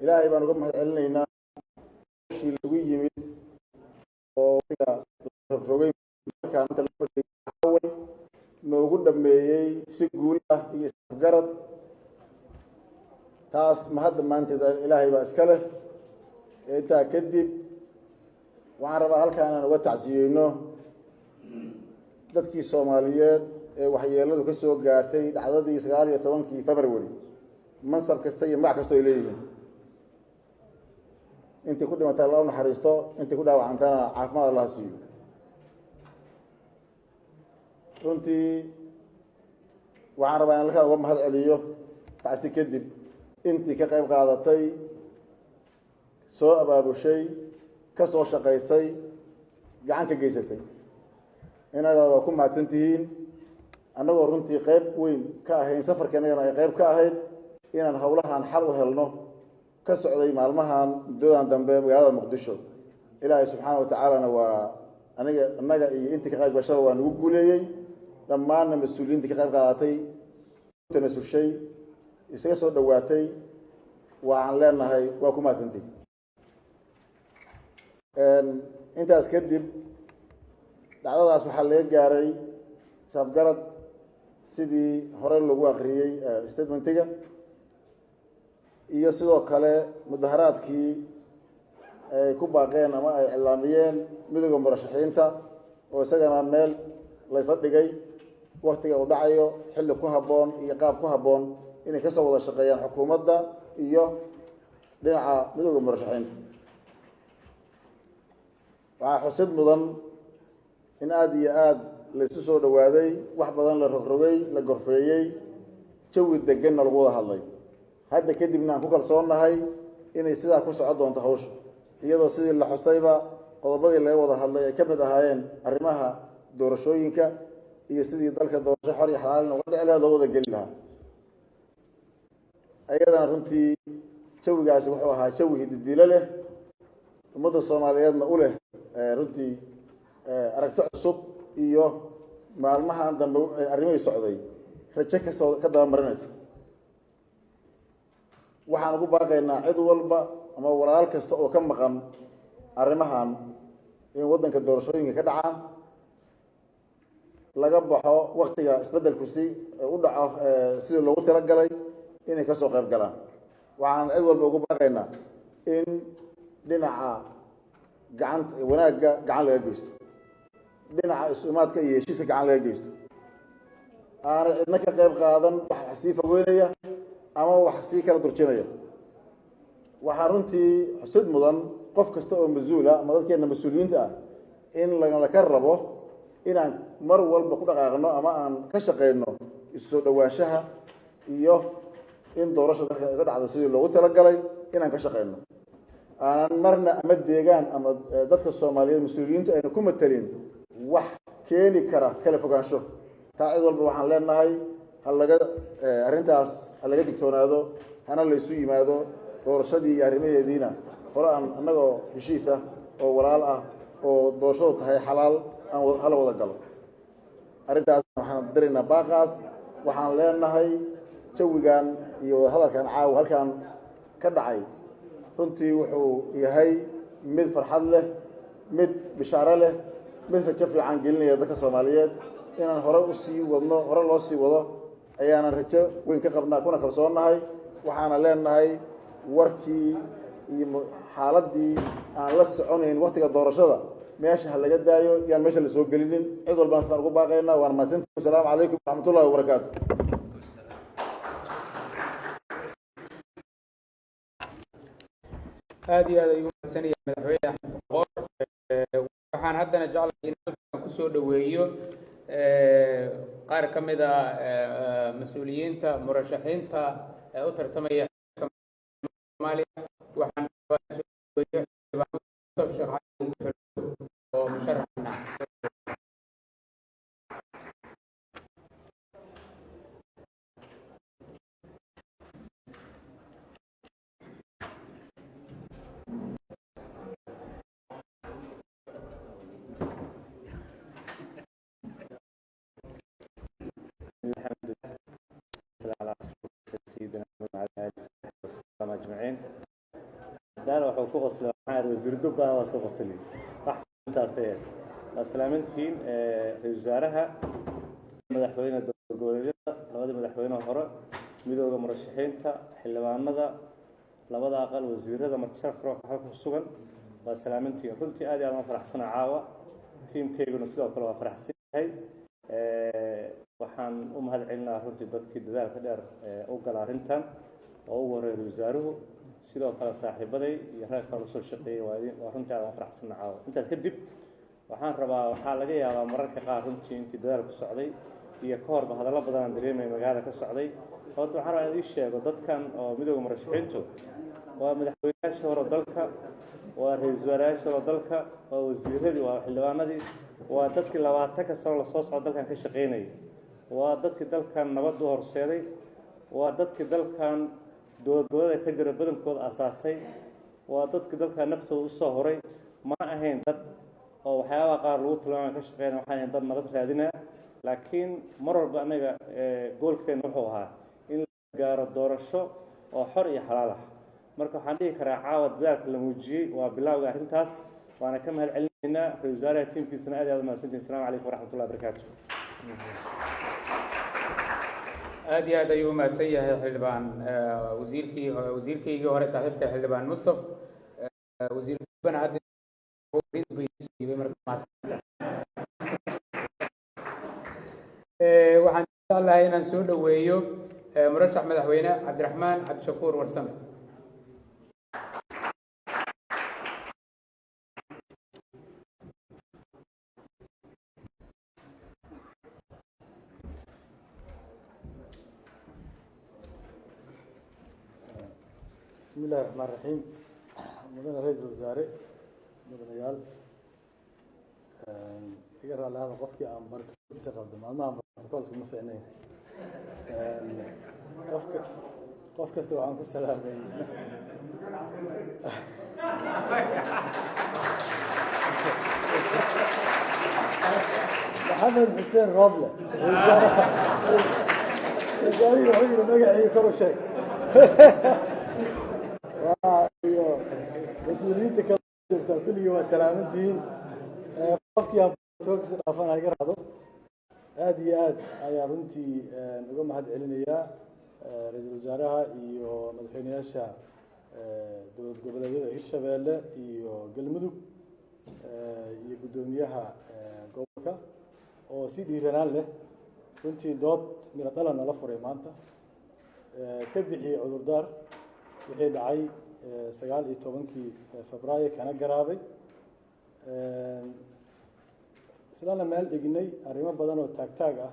Ilaahay baan uga mahad celinaynaa shii lagu yimid oo waqtiga rogrogay markaan inta la fadhiyay caaway noogu dhameeyey si guul ah iyo isafgarad. Taas mahadda maanteed Ilaahay baa iska leh. Intaa kadib, waxaan rabaa halkaan inaan uga tacsiyeyno dadkii Soomaaliyeed ee waxyeeladu ka soo gaartay dhacdadii 19-kii February, mansab kasta iyo magac kasta ay leeyihiin. Intii ku dhimatay Alla u naxariisto, intii ku dhaawacantana caafimaad Allaha siiyo. Runtii waxaan rabaa in halkaan uga mahad celiyo tacsi kadib intii ka qayb qaadatay, soo abaabushay, ka soo shaqaysay, gacan ka geysatay. Inaad waa ku mahadsan tihiin. Annagoo runtii qayb weyn ka ahayn safarka, innagana ay qayb ka ahayd inaan howlahan xal u helno ka socday maalmahan, muddadan dambe magaalada Muqdisho. Ilaahay subxaana wa tacaalana waa aniga, annaga iyo intii ka qayb gashaba waa nagu guuleeyey. Dhammaanna mas-uuliyiintii ka qayb qaadatay, tanasushay, isaga soo dhowaatay, waxaan leenahay waa ku mahadsantihin. Intaas kadib, dhacdadaas waxaa laga gaaray isafgarad sidii horey lagu akriyey statementiga, iyo sidoo kale mudaharaadkii ay ku baaqeen ama ay iclaamiyeen Midowda Murashaxiinta, oo isagana meel laysla dhigay waktiga uu dhacayo, xilli ku habboon iyo qaab ku habboon inay kasoo wada shaqeeyaan xukuumadda iyo dhinaca Midowda Murashaxiinta. Waxaa xusid mudan in aada iyo aada laysu soo dhowaaday, wax badan la rogrogay, la gorfeeyey, jawi deganna lagu wada hadlay. Hadda kadibna aan ku kalsoonnahay inay sidaa ku socon doonto hawsha, iyadoo sidii la xusayba qodobadii laga wada hadlay ay ka mid ahaayeen arrimaha doorashooyinka iyo sidii dalka doorasho xor iyo xalaalin uga dhici lahayd, loo wada geli lahaa. Ayadana runtii jawigaasi wuxuu ahaa jawi hididiilo leh, ummadda Soomaaliyeedna u leh runtii aragti cusub iyo maalmahan dambe arrimihii socday rajo kasoo ka dabamarinaysa. Waxaan ugu baaqaynaa cid walba ama walaal kasta oo ka maqan arrimahan in waddanka doorashooyinka ka dhacaan, laga baxo waktiga isbeddelku si u dhaco sidii loogu talagalay, inay kasoo qayb galaan. Waxaan cid walba ugu baaqaynaa in dhinaca gacan wanaagga gacan laga geysto, dhinaca isu-imaadka iyo heshiiska gacan laga geysto, aanay cidna ka qayb qaadan wax sii fogeynaya ama wax sii kala durjinaya. Waxaa runtii xusid mudan qof kasta oo mas-uula ama dadkeena mas-uuliyiinta ah in laka rabo inaan mar walba ku dhaqaaqno ama aan ka shaqeyno isu soo dhowaanshaha iyo in doorasha dalka iga dhacdo sidii loogu talagalay, inaan ka shaqeyno, aanan marna ama deegaan ama dadka Soomaaliyeed mas-uuliyiintu ayna ku matelin wax keeni kara kala fogaansho. Taa cid walba waxaan leenahay ha laga arrintaas ha laga digtoonaado, hana laysu yimaado. Doorashadii iyo arrimaheediina hore aan annagoo heshiis ah oo walaal ah oo doorashadu tahay xalaal aan hala wada galo. Arrintaas waxaan diraynaa baaqaas. Waxaan leenahay jawigan iyo wadahadalkan caawa halkan ka dhacay runtii wuxuu yahay mid farxad leh, mid bishaaro leh, mid rajo fiican gelinaya dadka Soomaaliyeed. Inaan hore usii wadno, hore loo sii wado ayaanan rajo weyn ka qabnaa kuna kalsoonnahay. Waxaana leenahay warkii iyo xaaladdii aan la soconayn waktiga doorashada meesha ha laga daayo, yaan meesha lasoo gelinin. Cid walbana sidaan ugu baaqaynaa. Waan mahadsantihi. Asalaamu calaykum waraxmatullahi wabarakaatu. Aada iyo aad ayuu mahadsanyahay Madaxweyne Axmed Qoor. Waxaan haddana jeclahay in halkan kusoo dhoweeyo qaar ka mid a mas-uuliyiinta murashaxiinta ee u tartamaya Soomaaliya. Waxaan soo dhoweeyo Sheekh Cali oo musharaxna. الحمد لله على سيدنا وعلى آله وصحبه وسلم أجمعين. Daana wuxuu ku qoslay, waxaan wasiir dubba waa soo qoslay. Wax intaas ee waa salaamantihiin ra'iisul wasaaraha, madaxweyne dowlad goboleedyada, labada madaxweyne hore, midowga murashaxiinta, xildhibaanada labada aqal, wasiirada, marti-sharafka halka ku sugan, waa salaamantihiin. Runtii aad iyo aad aan faraxsanahay caawa, tiimkayguna sidoo kale waa faraxsan yahay. Waxaan u mahad celinaa runtii dadkii dadaalka dheer u gala arrintan oo ugu horreeya ra'iisul wasaaruhu, sidoo kale saaxiibaday iyo reer kale usoo shaqeeyey. Waa runtii aad aan faraxsanahay caawa. Intaas kadib waxaan rabaa, waxaa laga yaabaa mararka qaar runtii intii dadaalku socday iyo ka horba hadallo badan aan dareemay magaalada ka socday. Horta waxaan rabaa in ii sheego dadkan oo midowga murashaxiintu waa madaxweynayaashii hore dalka, waa ra'iisul wasaarayaashii hore dalka, waa wasiiradii, waa xildhibaanadii, waa dadkii 20ka sano lasoo socda dalkan ka shaqeynayay, waa dadkii dalkan nabad u horseeday, waa dadkii dalkan dowlad goboleeda ka jira badankooda asaasay, waa dadkii dalkan naftooda usoo horay. Ma ahayn dad oo waxyaabaha qaar lagu tilmaamay ka shaqeynaya, waxaan ahayn dad nabad raadinaya. Laakiin mar walba anaga goolkeena wuxuu ahaa in la gaaro doorasho oo xor iyo xalaal ah. Marka waxaan dhihi karaa caawa dadaalka la muujiyey waa bilowga arrintaas, waana ka mahad celinaynaa ra'iisul wasaaraha tiimkiisana. Aad iyo aad u mahadsantihin. Asalaamu calaykum waraxmatullahi wabarakaatu. Aad iyo aad ayuu u mahadsan yahay xildhibaan wasiirkii, wasiirkaygii hore, saaxiibka xildhibaan Mustaf. Wasiir bana hadda marka mahadsantahay. Waxaan jeclahay inaan soo dhoweeyo murashax madaxweyne Cabdiraxmaan Cabdishakuur Warsame. بسم الله الرحمن الرحيم. Mudane ra'iisul wasaare, mudanayaal, iga raalli ahada qofkii aan bartokiisa qaldo. Maalmahan protocolska ma fiicnayn. Qofka qof kasta waxaan ku salaamay Maxamed Xuseen Roble. Wasaarihii wuxuu yidhi magacii kor u sheeg. Waa iyo mas-uuliyiinta kale joogtaa, kulligii waa salaamantihiin. Qofkii aan protocolkiisa dhaafan iga raacdo. Aad iyo aad ayaa runtii uga mahad celinayaa ra'iisul wasaaraha iyo madaxweyneyaasha dowlad goboleedyada Hirshabeelle iyo Galmudug iyo guddoomiyaha gobolka oo si dhiiranaan leh runtii dood miro dhalan nala furay maanta, ka bixiyey cudurdaar wixii dhacay 19-kii Febraayo, kana garaabay, islana meel dhignay arrimo badan oo taagtaag ah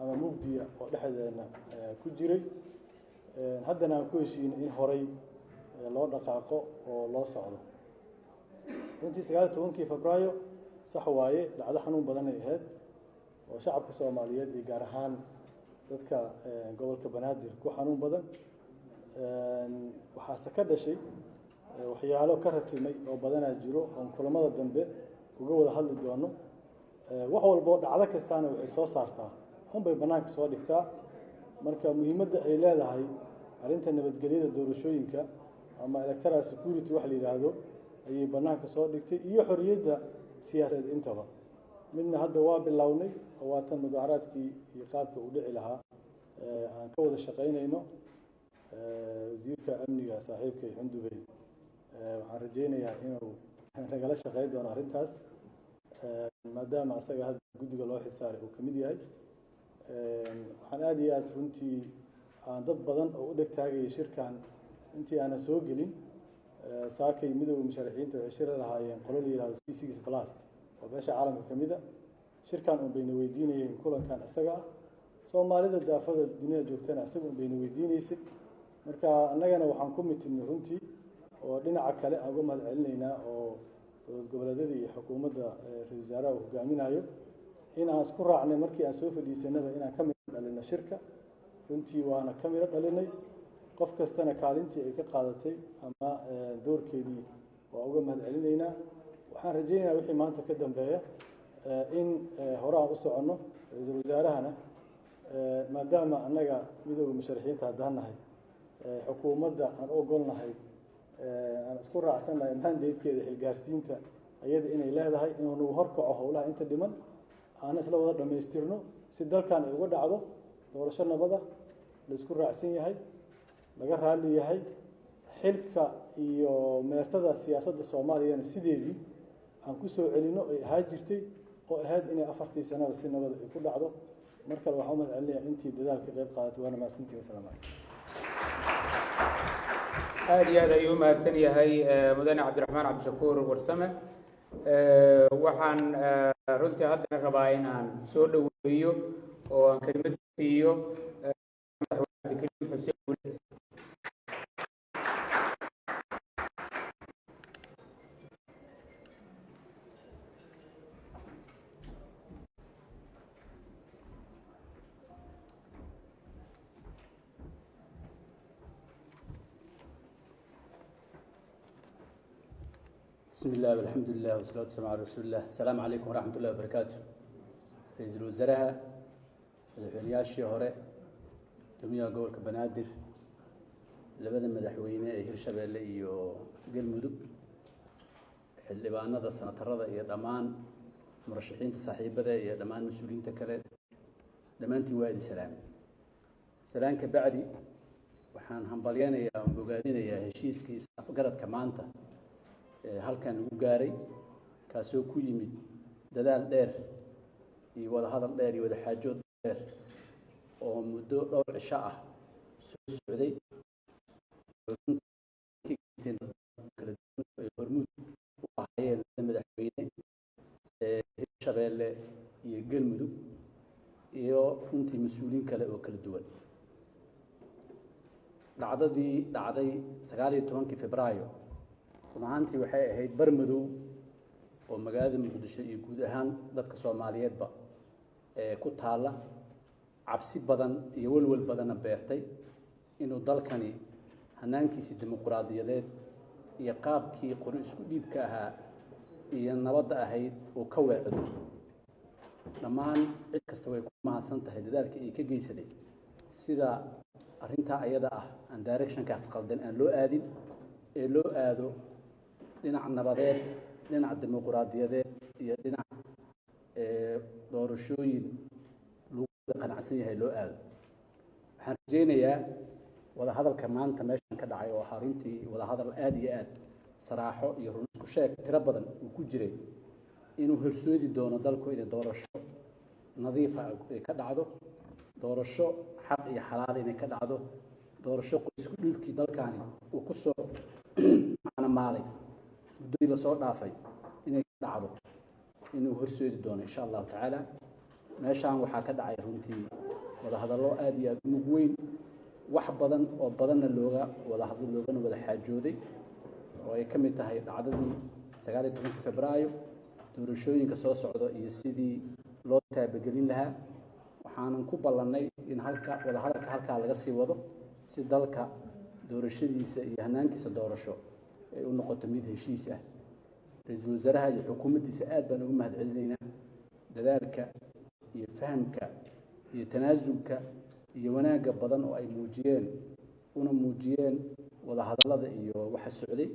ama mugdiya oo dhexdeena ku jiray. Haddana aan ku heshiin in horay loo dhaqaaqo oo loo socdo. Runtii 19-kii Febraayo sax waaye, dhacdo xanuun badan ay ahayd oo shacabka Soomaaliyeed iyo gaar ahaan dadka gobolka Banaadir ku xanuun badan. Waxaase ka dhashay waxyaalo ka ratimay oo badanaa jiro oon kulamada dambe uga wada hadli doono. Wax walboo dhacdo kastaana waxay soo saartaa xun bay bannaanka soo dhigtaa. Marka muhiimadda ay leedahay arrinta nabadgelyada doorashooyinka ama electoral security wax la yidhaahdo ayay bannaanka soo dhigtay, iyo xorriyadda siyaasadeed intaba. Midna hadda waa bilownay oo waa tan mudaaharaadkii iyo qaabka uu dhici lahaa aan ka wada shaqaynayno. Wasiirka amniga saaxiibkay Xundubey waxaan rajaynayaa inuu nagala shaqayn doono arrintaas, maadaama asaga hadda guddiga loo xilsaaray uu ka mid yahay. Waxaan aada iyo aada runtii aan dad badan oo u dheg taagayay shirkan intii aanan soo gelin. Saakay midowda musharaxiinta waxay shiri lahaayeen qolo la yihahdo C6+ oo beesha caalamka ka mid a. Shirkan un bayna weydiinayeen, kulankan isaga ah Soomaalida daafada dunida joogtana isaga un bayna weydiineysay. Marka annagana waxaan ku mitidnay runtii oo dhinaca kale aan uga mahad celinaynaa oo dowlad goboleedyada iyo xukuumadda ra'iisul wasaaraha uu hogaaminayo in aan isku raacnay markii aan soo fadhiisanaba inaan ka miro dhalino shirka. Runtii waana ka miro dhalinay, qof kastana kaalintii ay ka qaadatay ama doorkeedii waa uga mahad celinaynaa. Waxaan rajaynaynaa wixii maanta ka dambeeya in hore aan u soconno. Ra'iisul wasaarahana, maadaama annaga midowda musharaxiinta haddaan nahay xukuumadda aan u ogolnahay Aan isku raacsannahay mandatekeeda xilgaarsiinta ayada inay leedahay inuu nagu horkaco howlaha inta dhiman, aan isla wada dhammaystirno si dalkan ay uga dhacdo doorasho nabada, la isku raacsan yahay, laga raalli yahay. Xilka iyo meertada siyaasadda Soomaaliyana sideedii aan ku soo celino ay ahaa jirtay, oo ahayd inay 4tii sanaba si nabada ay ku dhacdo. Mar kale waxaan u mahad celinayaa intii dadaalka qayb qaadatay. Waana mahadsantihin. Wasalaamu calaykum. Aada iyo aad ayuu u mahadsan yahay mudane Cabdiraxmaan Cabdishakuur Warsame. Waxaan runtii haddana rabaa inaan soo dhoweeyo oo aan kelimad siiyo madaxweyne Cabdikariim Xuseen Guuleed. بسم الله والحمد لله والصلاة والسلام على رسول الله. السلام عليكم ورحمة الله وبركاته. رئيسal wasaaraha, madaxweynayaashii hore, guddoomiyaha gobolka Banaadir, labada madaxweyne ee Hirshabeelle iyo Galmudug, xildhibaanada, senatarada iyo dhammaan murashaxiinta saaxiibada iyo dhammaan mas-uuliyiinta kale, dhammaantiin waa idin salaamay. Salaan ka bacdi, waxaan hambalyanayaa oon bogaadinayaa heshiiskii is-afgaradka maanta ee halkan lagu gaaray, kaasoo ku yimid dadaal dheer iyo wadahadal dheer iyo wadaxaajood dheer oo muddo dhowr cisho ah soo socday, kala duwan ay hormuud u ahaayeen madaxweyne ee Hirshabeelle iyo Galmudug iyo runtii mas-uuliyiin kale oo kala duwan. Dhacdadii dhacday 19-kii Febraayo run ahaantii waxay ahayd bar madow oo magaalada Muqdisho iyo guud ahaan dadka Soomaaliyeedba ee ku taalla, cabsi badan iyo welwel badanna beertay inuu dalkani hanaankiisii dimuquraadiyadeed iyo qaabkii qori isku dhiibka ahaa iyo nabadda ahayd uu ka weecdo. Dhammaan cid kasta way ku mahadsan tahay dadaalkii ay ka geysaday sida arrintaa ayada ah aan directionkaas qaldan aan loo aadin ee loo aado dhinac nabadeed, dhinac dimuquraadiyadeed iyo dhinac doorashooyin lagu qanacsan yahay loo aado. Waxaan rajaynayaa wadahadalka maanta meeshan ka dhacay, oo ahaa runtii wadahadal aada iyo aad saraaxo iyo run isku sheeg tiro badan uu ku jiray, inuu horsoodi doono dalku inay doorasho nadiifa ay ka dhacdo, doorasho xaq iyo xalaal inay ka dhacdo, doorasho qoysku dhiibkii dalkani uu ku soo macnamaalay muddadii lasoo dhaafay inay ka dhacdo, inuu horseedi doono insha Allahu tacaala. Meeshaan waxaa ka dhacay runtii wadahadallo aada iyo aada u mug weyn, wax badan oo badanna looga wada hadlo, loogana wada xaajooday, oo ay ka mid tahay dhacdadii 19-kii Febraayo, doorashooyinka soo socda iyo sidii loo taabagelin lahaa. Waxaanan ku ballannay in halka wadahadalka halkaa laga sii wado si dalka doorashadiisa iyo hanaankiisa doorasho ay u noqoto mid heshiis ah. Ra-iisul wasaaraha iyo xukuumaddiisa aad baan ugu mahad celinaynaa dadaalka iyo fahamka iyo tanaasulka iyo wanaagga badan oo ay muujiyeen, una muujiyeen wadahadallada iyo waxa socday.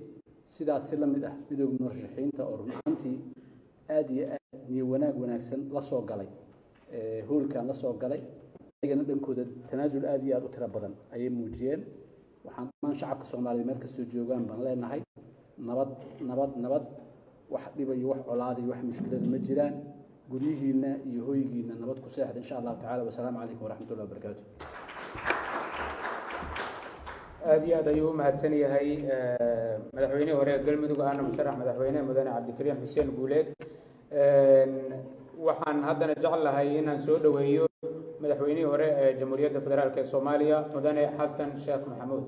Sidaas si la mid ah midooda murashaxiinta oo run ahaantii aada iyo aad niyo wanaag wanaagsan la soo galay hoolkan la soo galay, ayagana dhankooda tanaasul aada iyo aada u tiro badan ayay muujiyeen. Waxaan dhammaan shacabka Soomaaliyeed meel kastoo joogaan baan leenahay nabad, nabad, nabad. Wax dhiba iyo wax colaada iyo wax mushkilada ma jiraan. Guryihiinna iyo hoygiinna nabad ku seexda insha Allahu tacala. Wasalaamu calaykum waraxmat ullahi wabarakaatu. Aada iyo aad ayuu u mahadsan yahay madaxweynihii hore ee Galmudug ahna musharax madaxweyne mudane Cabdikariim Xuseen Guuleed. Waxaan haddana jeclahay inaan soo dhoweeyo madaxweynihii hore ee Jamhuuriyadda Federaalk ee Soomaaliya, mudane Xasan Sheekh Maxamuud.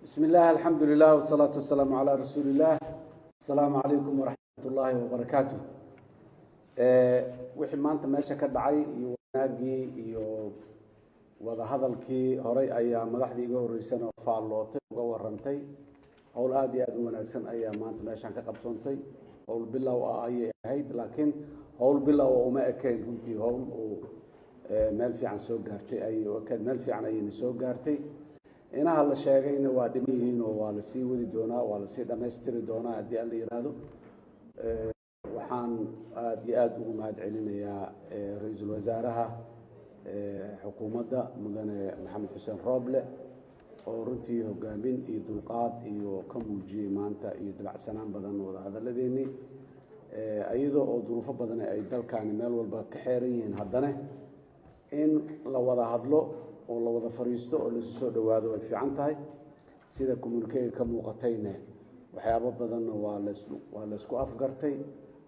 بسم الله، الحمد لله، والصلاة والسلام على رسول الله. السلام عليكم ورحمة الله وبركاته. Wixii maanta meesha ka dhacay iyo wanaagii iyo wadahadalkii horay ayaa madaxdii iga horreysana faallootay, uga warantay. Howl aada iyo aada u wanaagsan ayaa maanta meeshaan ka qabsoontay. Howl bilow ah ayay ahayd, laakiin howl bilow ah uma ekayn runtii. Howl uu meel fiican soo gaartay ayay u ekayd, meel fiican ayayna soo gaartay. Inaha la sheegayna waa dhiman yihiin oo waa lasii wadi doonaa, waa lasii dhammaystiri doonaa haddii Alla yidhaahdo. Waxaan aada iyo aada ugu mahad celinayaa ra-iisul wasaaraha xukuumadda, Mudane Maxamed Xuseen Rooble, oo runtii hogaamin iyo dulqaad iyo ka muujiyey maanta iyo dabacsanaan badan wada hadalladeennii, iyadoo oo duruufo badan ay dalkaani meel walba ka xeeran yihiin. Haddana in la wada hadlo oo la wada fariisto oo laisu soo dhowaado way fiican tahay. Sida communique-ga ka muuqatayne, waxyaabo badanna waa laysku afgartay,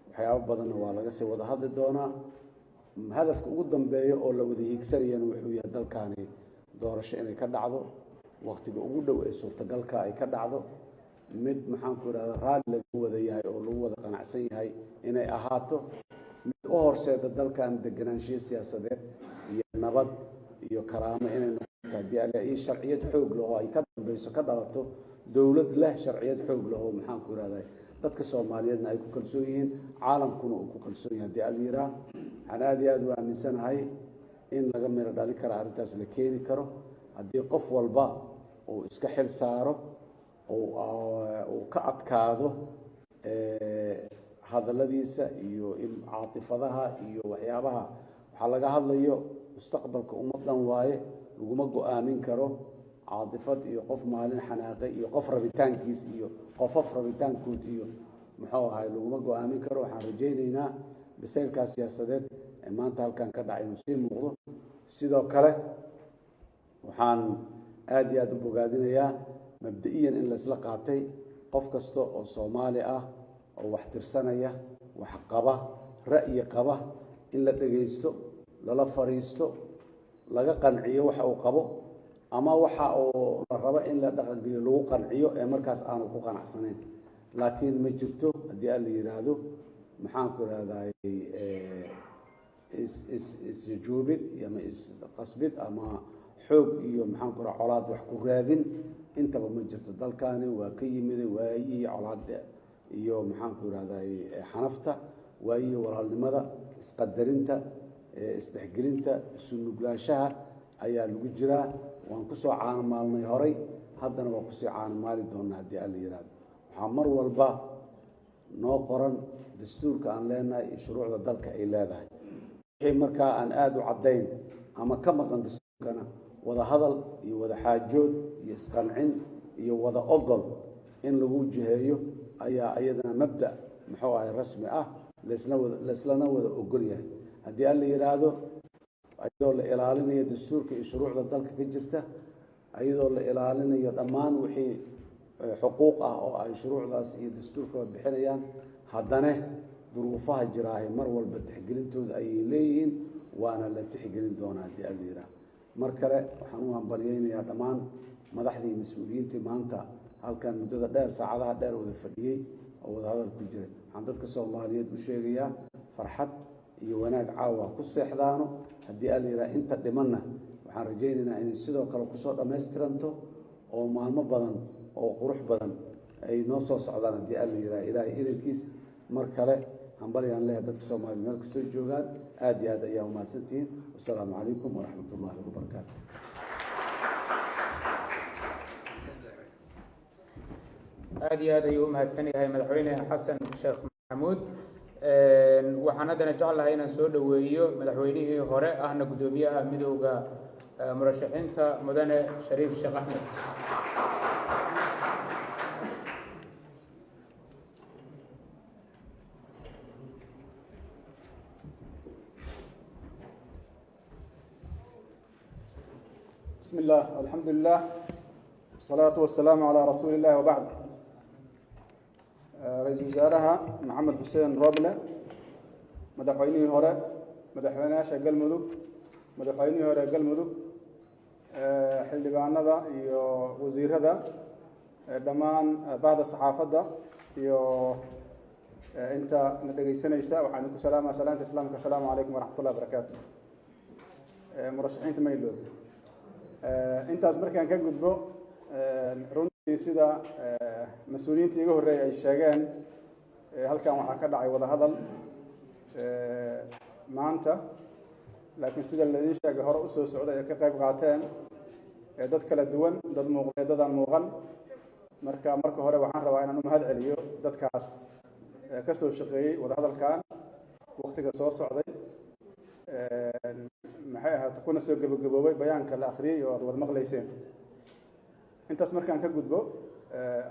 waxyaabo badanna waa laga sii wada hadli doonaa. Hadafka ugu dambeeya oo la wada hiigsanayana wuxuu yahay dalkaani doorasho inay ka dhacdo waktiga ugu dhow ee suurtagalka ay ka dhacdo, mid, maxaan ku idhahda, raalli laga wada yahay oo lagu wada qanacsan yahay inay ahaato, mid u horseeda dalkan deganaanshiyo siyaasadeed iyo nabad iyo karaamo inay noqoto haddii Alle iyo sharciyad xoog leh oo ay ka dambeyso, ka dhalato dowlad leh sharciyad xoog leh oo, maxaan ku idhahda, dadka Soomaaliyeedna ay ku kalsoon yihiin, caalamkuna uu ku kalsoon yahay haddii Alla yiraa. Waxaan aada iyo aada u aaminsanahay in laga miro dhalin karo arrintaas, la keeni karo haddii qof walba uu iska xil saaro, uu ka adkaado hadalladiisa iyo caatifadaha iyo waxyaabaha. Waxaa laga hadlayo mustaqbalka ummad dhan waaye, laguma go-aamin karo caatifad iyo qof maalin xanaaqay iyo qof rabitaankiis iyo qofof rabitaankood iyo, muxuu ahay, laguma go-aamin karo. Waxaan rajaynaynaa bisaylkaas siyaasadeed ee maanta halkan ka dhacay inuu sii muuqdo. Sidoo kale waxaan aada iyo aada u bogaadinayaa mabda-iyan in laisla qaatay qof kasta oo Soomaali ah oo wax tirsanaya, wax qaba, ra'yi qaba, in la dhegaysto, lala fariisto, laga qanciyo waxa uu qabo ama waxa uu la rabo in la dhaqangeliyo lagu qanciyo ee markaas aanu ku qanacsanayn. Laakiin ma jirto haddii Alla yidhaahdo, maxaan ku idhahday, is is isjuubid ama isqasbid ama xoog iyo, maxaan ku raha, colaad wax ku raadin intaba ma jirto. Dalkani waa ka yimiday waayihii colaadda iyo, maxaan ku idhahday, xanafta, waayihii walaalnimada, isqadarinta, isdhexgelinta, isu nuglaanshaha ayaa lagu jiraa. Waan kusoo caanamaalnay horay, haddana waa kusii caanamaali doonaa haddii Alla yidhaahdo. Waxaa mar walba noo qoran dastuurka aan leenahay iyo shuruucda dalka ay leedahay. Wixii markaa aan aada u caddayn ama ka maqan dastuurkana, wada hadal iyo wada xaajood iyo isqancin iyo wada ogol in lagu jiheeyo ayaa iyadana mabda, muxuu ahay, rasmi ah, laysna wada layslana wada ogol yahay haddii Alla yidhaahdo, iyadoo la ilaalinayo dastuurka iyo shuruucda dalka ka jirta, iyadoo la ilaalinayo dhammaan wixii xuquuq ah oo ay shuruucdaas iyo dastuurkaba bixinayaan. Haddana duruufaha jiraahay mar walba tixgelintooda ayay leeyihiin, waana la tixgelin doonaa haddii Alla yidhaahdo. Mar kale waxaan u hambalyeynayaa dhammaan madaxdii, mas-uuliyiintii maanta halkan muddada dheer, saacadaha dheer wada fadhiyey oo wada hadal ku jiray. Waxaan dadka Soomaaliyeed u sheegayaa farxad iyo wanaag caawa ku seexdaano haddii Alla yidhaha. Inta dhimanna waxaan rajaynaynaa inay sidoo kale kusoo dhammaystiranto oo maalmo badan oo qurux badan ay noo soo socdaan haddii Alla yidhaha, Ilaahay idankiis. Mar kale hambalyaan leeyahay dadka Soomaaliyed meel kastoo joogaan. Aada iyo aad ayaa umahadsantihiin. Wasalaamu calaykum waraxmat ullaahi wabarakaatu. Aada iyo aad ayuu u mahadsan yahay Madaxweyne Xasan Sheekh Maxamuud. Waxaan haddana jeclahay inaan soo dhoweeyo madaxweynihii hore ahna guddoomiyaha Midowda Murashaxiinta, Mudane Shariif Sheekh Axmed. بسم الله والحمد لله والصلاة والسلام على رسول الله وبعد. Ra-iisul Wasaaraha Maxamed Xuseen Roble, madaxweynihii hore, madaxweynayaasha Galmudug, madaxweynihii hore Galmudug, xildhibaanada iyo wasiirada, dhammaan bahda saxaafadda iyo inta na dhegaysanaysa, waxaan idinku salaamaya salaanta Islaamka: asalaamu calaykum waraxmat ullahi barakaatu. Murashaxiinta ma iloobi. Intaas markaan ka gudbo, runtii Runtii sida mas-uuliyiinta iga horreeyay ay sheegeen, halkan waxaa ka dhacay wada hadal maanta, laakiin sida laidin sheegay hore usoo socday ay ka qayb qaateen dad kala duwan, dad muuqday, dadaan muuqan. Marka hore waxaan rabaa inaan u mahad celiyo dadkaas ka soo shaqeeyey wadahadalkan waktiga soo socday, maxay ahaata, kuna soo gebagaboobay bayaanka la akhriyey oo aad wada maqlayseen. Intaas markaan ka gudbo,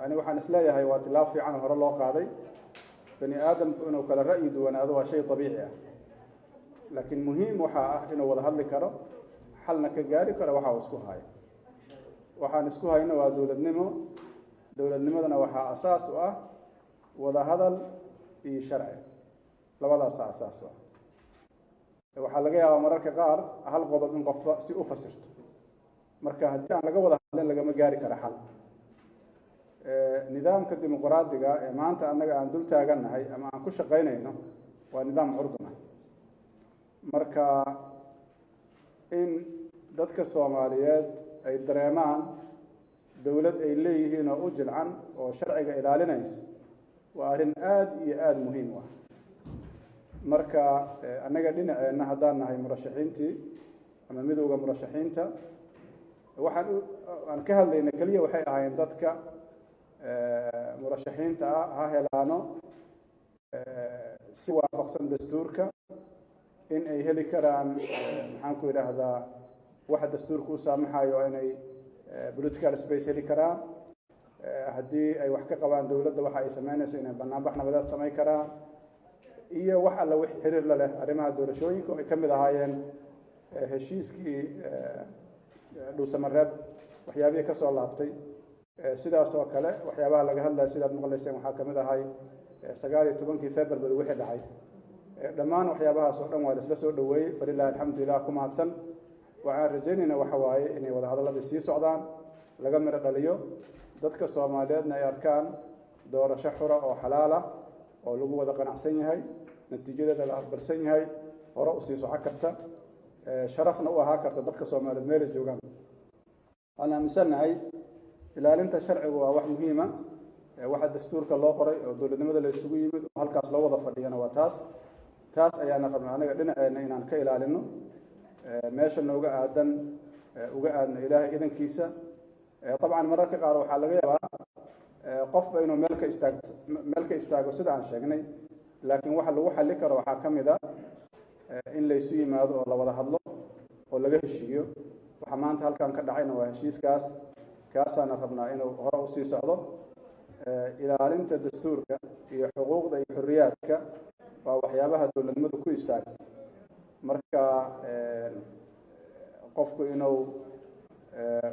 ani waxaan isleeyahay waa tilaab fiican oo hore loo qaaday. Bani aadamku inuu kala ra'yi duwanaado waa shay dabiici ah, laakiin muhiim waxaa ah inuu wada hadli karo, xalna ka gaari karo waxa uu isku hayo. Waxaan isku hayno waa dowladnimo. Dowladnimadana waxaa asaas u ah wada hadal iyo sharci, labadaasaa asaas u ah. Waxaa laga yaabaa mararka qaar hal qodob in qofba si u fasirto. Marka haddii aan laga wada hadlin, lagama gaari karo xal. Nidaamka dimuqraadiga ee maanta annaga aan dul taagannahay ama aan ku shaqaynayno waa nidaam curdun ah. Marka in dadka Soomaaliyeed ay dareemaan dowlad ay leeyihiin oo u jilcan oo sharciga ilaalinaysa waa arrin aada iyo aada muhiim u ah. Marka annaga dhinaceenna haddaan nahay murashaxiintii ama midowda murashaxiinta, waxaan aan ka hadlayna keliya waxay ahaayeen dadka murashaxiinta ah ha helaano si waafaqsan dastuurka in ay heli karaan, maxaan ku idhaahdaa, waxa dastuurka u saamaxayo inay political space heli karaan, haddii ay wax ka qabaan dowladda waxa ay sameynayso inay banaanbax nabadeed samayn karaan, iyo wax alla wix xiriir la leh arrimaha doorashooyinka oo ay ka mid ahaayeen heshiiskii Dhuusamareeb waxyaabihii ka soo laabtay. Sidaas oo kale waxyaabaha laga hadlaya sidaad maqlayseen waxaa ka mid ahay 19-kii February wixii dhacay. Dhammaan waxyaabahaas oo dhan waa la isla soo dhoweeyey, falilahi alxamdulilah, ku mahadsan. Waxaan rajaynaynaa waxa waaye inay wadahadalladii sii socdaan, laga midho dhaliyo, dadka Soomaaliyeedna ay arkaan doorasho xura oo xalaal ah oo lagu wada qanacsan yahay, natiijadeeda la aqbalsan yahay, hore usii soco karta, sharafna u ahaa karta dadka Soomaaliyeed meelay joogaan. Waxaan aaminsannahay ilaalinta sharcigu waa wax muhiima. Waxa dastuurka loo qoray oo dowladnimada la isugu yimid oo halkaas loo wada fadhiyana waa taas. Taas ayaana rabnaa anaga dhinaceenna inaan ka ilaalino, meesha nooga aadan uga aadno, Ilaahay idankiisa. Dabcan mararka qaar waxaa laga yaabaa qofba inuu meel ka istaag meel ka istaago sida aan sheegnay, laakiin waxa lagu xalli karo waxaa ka mid a in laysu yimaado oo la wada hadlo oo laga heshiiyo. Waxa maanta halkan ka dhacayna waa heshiiskaas, kaasaana rabnaa inuu hore usii socdo. Ilaalinta dastuurka iyo xuquuqda iyo xorriyaadka waa waxyaabaha dowladnimadu ku istaaga. Marka qofku inuu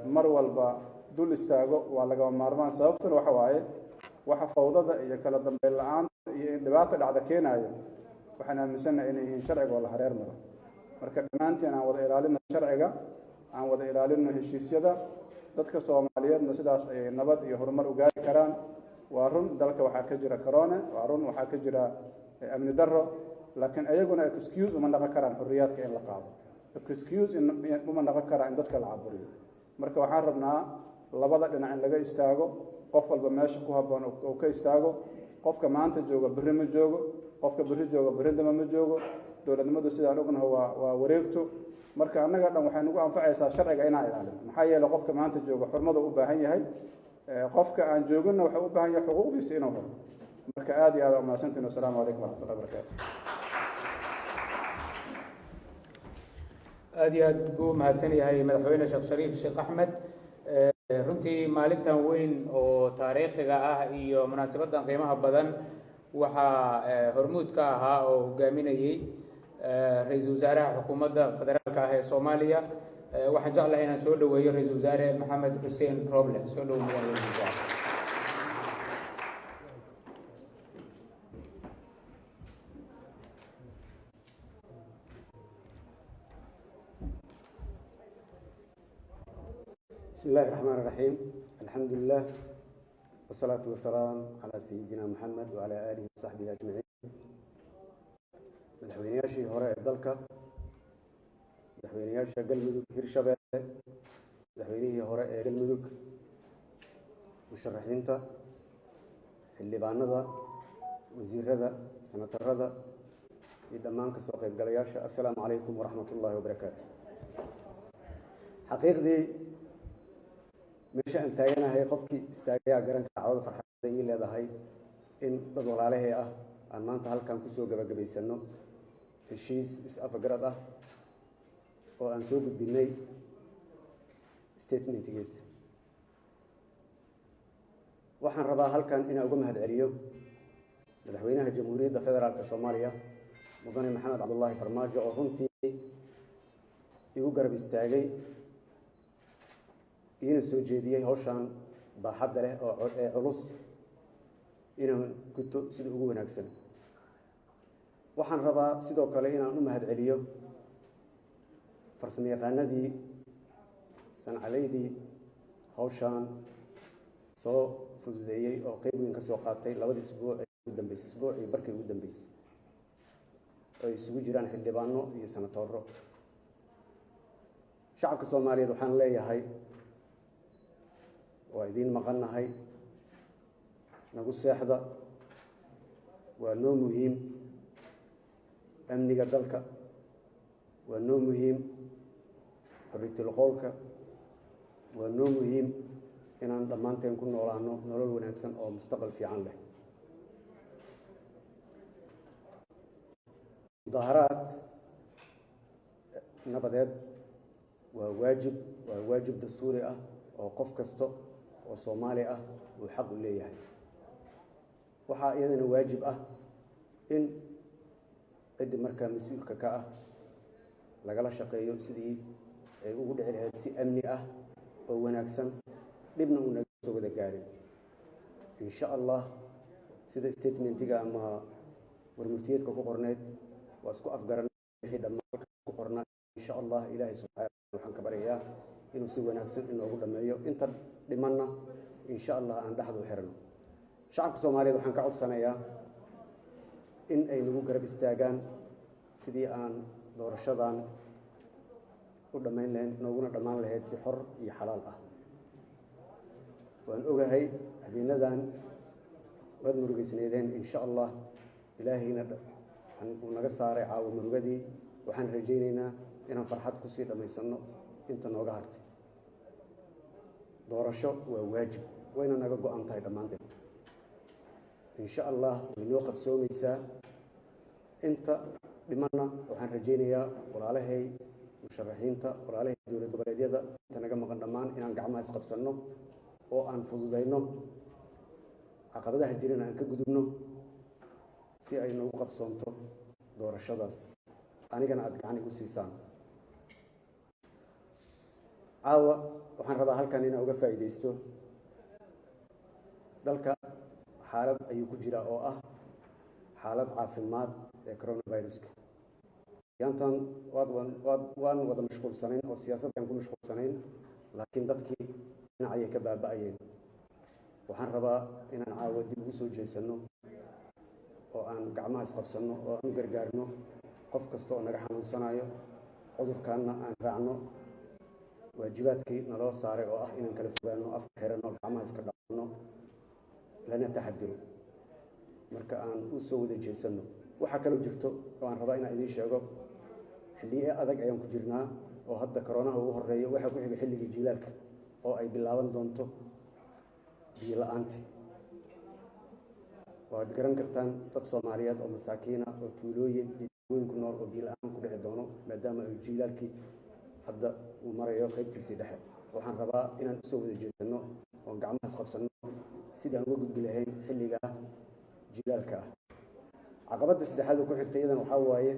mar walba dul istaago waa lagama maarmaan. Sababtuna waxa waaye waxa fawdada iyo kala dambeyn la-aanta iyo in dhibaata dhacda keenaayo waxaan aaminsannahay inay yihiin sharciga oo la hareer maro. Marka dhammaanteen aan wada ilaalino sharciga, aan wada ilaalino heshiisyada. Dadka Soomaaliyeedna sidaas ayay nabad iyo horumar u gaari karaan. Waa run dalka waxaa ka jira corona, waa run waxaa ka jira amni darro, laakiin ayaguna excuse uma naqon karaan xorriyaadka in la qaado, excuse uma naqon karaan in dadka la caburiyo. Marka waxaan rabnaa labada dhinac in laga istaago, qof walba meesha ku habboon uu ka istaago. Qofka maanta jooga berri ma joogo, qofka berri jooga berri damba ma joogo. Dowladnimadu sidaan ognaho waa wareegto. Marka annaga dhan waxay nagu anfacaysaa sharciga inaan ilaalino, maxaa yeeley qofka maanta jooga xurmada u baahan yahay, qofka aan jooginna wuxuu u baahan yahay xuquuqdiisa inuu helo. Marka aad iyo aad umahadsantiin. Wasalaamu calaykum waraxmatullahi wabarakaatu. Aad iyo aad buu mahadsan yahay Madaxweyne Sheekh Shariif Sheekh Axmed. Runtii maalintan weyn oo taariikhiga ah iyo munaasabaddan qiimaha badan waxaa hormuud ka ahaa oo hogaaminayey ra-iisul wasaaraha xukuumadda federaalka ah ee Soomaaliya. Waxaan jeclahay inaan soo dhoweeyo Ra-iisul Wasaare Maxamed Xuseen Roble. Soo dhow, mudan ra-isul wasaare. بسم الله الرحمن الرحيم، الحمد لله والصلاة والسلام على سيدنا محمد وعلى آله وصحبه أجمعين. Madaxweynayaashii hore ee dalka, madaxweynayaasha Galmudug, Hirshabeelle, madaxweynihii hore ee Galmudug, Musharaxiinta, xildhibaanada, wasiirada, senatarada iyo dhammaan kasoo qaybgalayaasha, assalaamu calaykum waraxmat ullaahi wabarakaatu. Xaqiiqdii, meesha aan taaganahay qofkii istaagayaa garan kara cawada farxadda ii leedahay in dad walaalahee ah aan maanta halkan kusoo gabagabaysano heshiis is-afgarad ah oo aan soo gudbinay statementigiisa. Waxaan rabaa halkan inaan uga mahad celiyo Madaxweynaha Jamhuuriyadda Federaalka Soomaaliya, Mudane Maxamed Cabdullaahi Farmaajo, oo runtii igu garab istaagay, iina soo jeediyey hawshan baaxadda leh oo ee culus inaan guto sida ugu wanaagsan. Waxaan rabaa sidoo kale inaan u mahad celiyo farsamo yaqaanadii, sancaleydii hawshan soo fududeeyey oo qeyb weyn ka soo qaatay labadii isbuuc ee ugu dambeysay, isbuucii barkii ugu dambeysay, oo ay isugu jiraan xildhibaano iyo senatooro. Shacabka Soomaaliyeed waxaan leeyahay, waa idiin maqannahay, nagu seexda. Waa noo muhiim amniga dalka, waa noo muhiim xorriyatul qowlka, waa noo muhiim inaan dhammaanteen ku noolaano nolol wanaagsan oo mustaqbal fiican leh. Mudaaharaad nabadeed waa waajib, waa waajib dastuuri ah oo qof kasta oo Soomaali ah uu xaq u leeyahay. Waxaa iyadana waajib ah in ciddi markaa mas-uulka ka ah lagala shaqeeyo sidii ay ugu dhici lahayd si amni ah oo wanaagsan, dhibna uu naga soo wada gaarin. Insha Allah, sida statementiga ama warmurtiyeedka ku qorneyd, waa isku afgaran wixii dhammaan ku qornaa. Insha Allah, Ilaahay subxaana waxaan ka baryayaa inuu si wanaagsan inoogu dhammeeyo, inta dhimanna insha Allah aan dhexda u xirano. Shacabka Soomaaliyeed waxaan ka codsanayaa in ay nagu garab istaagaan sidii aan doorashadan u dhammayn lahayn, nooguna dhammaan lahayd si xor iyo xalaal ah. Waan ogahay habeenadan waad murugaysneedeen. Insha Allah, Ilaahayna uu naga saaray caawa murugadii. Waxaan rajaynaynaa inaan farxad kusii dhammaysanno inta nooga hartay. Doorasho waa waajib, wayna naga go-an tahay dhammaanteen. Insha Allah, way noo qabsoomaysaa. Inta dhimanna waxaan rajaynayaa walaalahay musharaxiinta, walaalahay dowlad goboleedyada, inta naga maqan dhammaan inaan gacmaha isqabsanno oo aan fududayno caqabadaha jirana, aan ka gudubno si ay noogu qabsoonto doorashadaas, anigana aada gacan igu siisaan. Caawa waxaan rabaa halkan inaan uga faa'iidaysto. Dalka xaalad ayuu ku jiraa oo ah xaalad caafimaad ee coronaviruska. Yaantan waad waad waan wada mashquulsanayn oo siyaasadda aan ku mashquulsanayn, laakiin dadkii dhinacayay ka baaba'ayeen. Waxaan rabaa inaan caawa dib ugu soo jeesanno oo aan gacmaha isqabsanno oo aan u gargaarno qof kasta oo naga xanuunsanayo cudurkaanna, aan raacno waajibaadkii naloo saaray oo ah inaan kala fogaano, afka xiranno, gacmaha iska dhaqno, lana taxadiro. Marka aan u soo wada jeesanno. Waxaa kaloo jirto oo aan rabaa inaan idiin sheego, xilliye adag ayaan ku jirnaa oo hadda koroonaha ugu horeeyo. Waxaa ku xiga xilligii jiilaalka oo ay bilaaban doonto biyo la-aanta. Waad garan kartaan dad Soomaaliyeed oo masaakiina oo tuulooyin iyo weyn ku nool oo biyo la-aan ku dhici doono, maadaama ay jiilaalkii hadda uu marayo qaybtiisii dhexe. Waxaan rabaa inaan usoo wada jeesanno oon gacmaha isqabsanno sidii aan uga gudbi lahayn xilliga jilaalka ah. Caqabadda saddexaad oo ku xigta iyadana waxaa waaye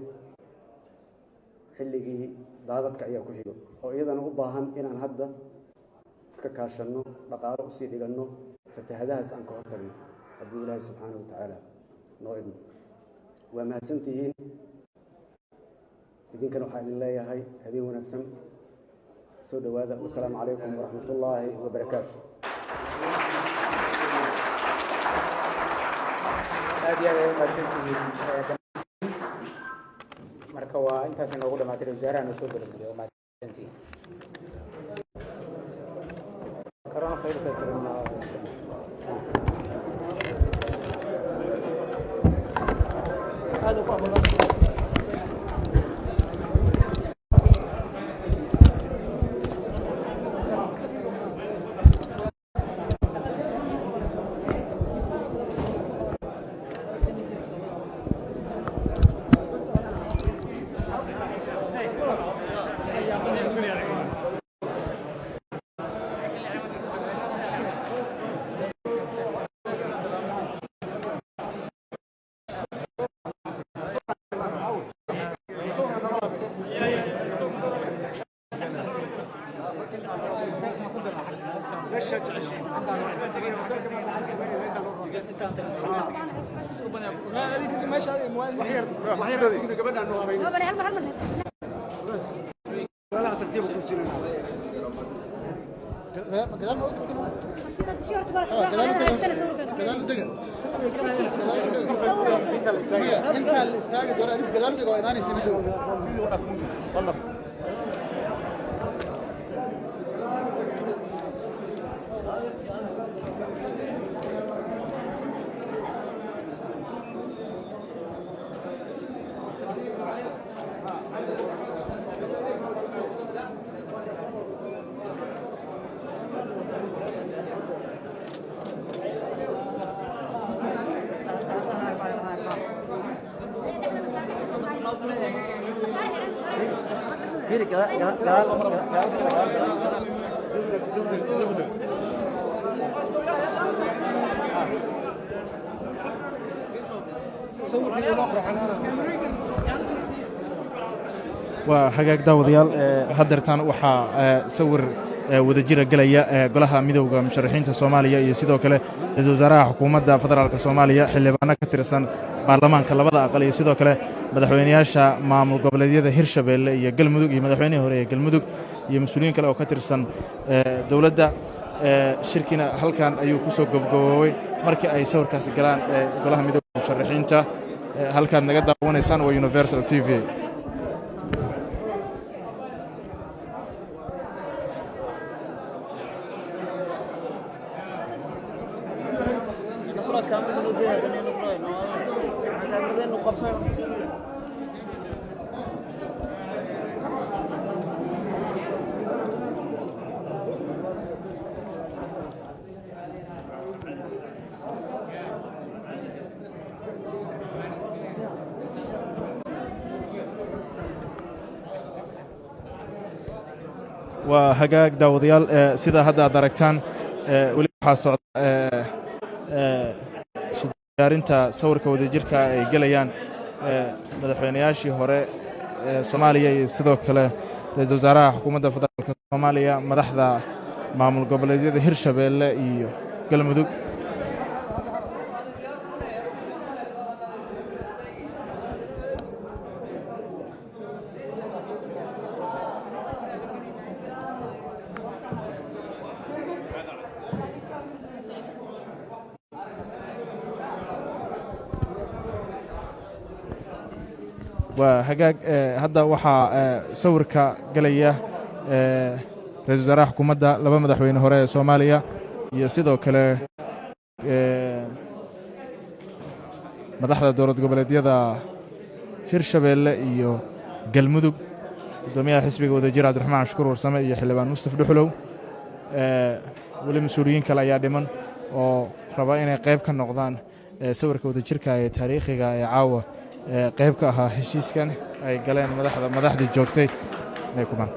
xilligii daadadka ayaa ku xigo, oo iyadana u baahan inaan hadda iska kaashanno, dhaqaalo usii dhiganno, fatahadahaas aan ka hortagno, hadduu Ilaahay subxaanahu wa tacaala noo idmo. Waa mahadsantihiin. Idinkana waxaa idin leeyahay habeen wanaagsan, soo dhowaada. Wasalaamu calaykum waraxmat ullaahi wabarakaatu. Aad iyo aad ay umahadsantihiin. Marka waa intaas inoogu dhamaatay. Wasaaraha noo soo gabagabay. Waa mahadsantihiin. Coronavirus. Waa hagaag, daawadayaal, haddeertaan waxaa sawir wadajira gelaya golaha midowda musharaxiinta Soomaaliya iyo sidoo kale ra-iisul wasaaraha xukuumadda federaalka Soomaaliya, xildhibaano ka tirsan baarlamaanka labada aqal iyo sidoo kale madaxweynayaasha maamul goboleedyada Hirshabeelle iyo Galmudug iyo madaxweynihii hore ee Galmudug iyo mas-uuliyiin kale oo ka tirsan dowladda. Shirkiina halkan ayuu ku soo gobgoboobay markii ay sawirkaasi galaan golaha midowda musharaxiinta. Halkaad naga daawanaysaan waa Universal TV. Waa hagaag, daawadayaal, sida hadda aad aragtaan weli waxaa socda isu diyaarinta sawirka wadajirka ay gelayaan madaxweynayaashii hore ee Soomaaliya iyo sidoo kale ra-iisul wasaaraha xukuumadda federaalka Soomaaliya, madaxda maamul goboleedyada Hirshabeelle iyo Galmudug. Waa hagaag, hadda waxaa sawirka gelaya ra-iisul wasaaraha xukuumadda, laba madaxweyne hore ee Soomaaliya iyo sidoo kale madaxda dowlad goboleedyada Hirshabeelle iyo Galmudug, guddoomiyaha xisbiga Wadajir Cabdiraxmaan Cashukuur Warsame iyo xildhibaan Mustaf Dhuxulow. Weli mas-uuliyiin kale ayaa dhiman oo raba inay qayb ka noqdaan sawirka wadajirka ee taariikhiga ee caawa qayb ka ahaa heshiiskan ay galeen madaxda, madaxdii joogtay inay kumaan.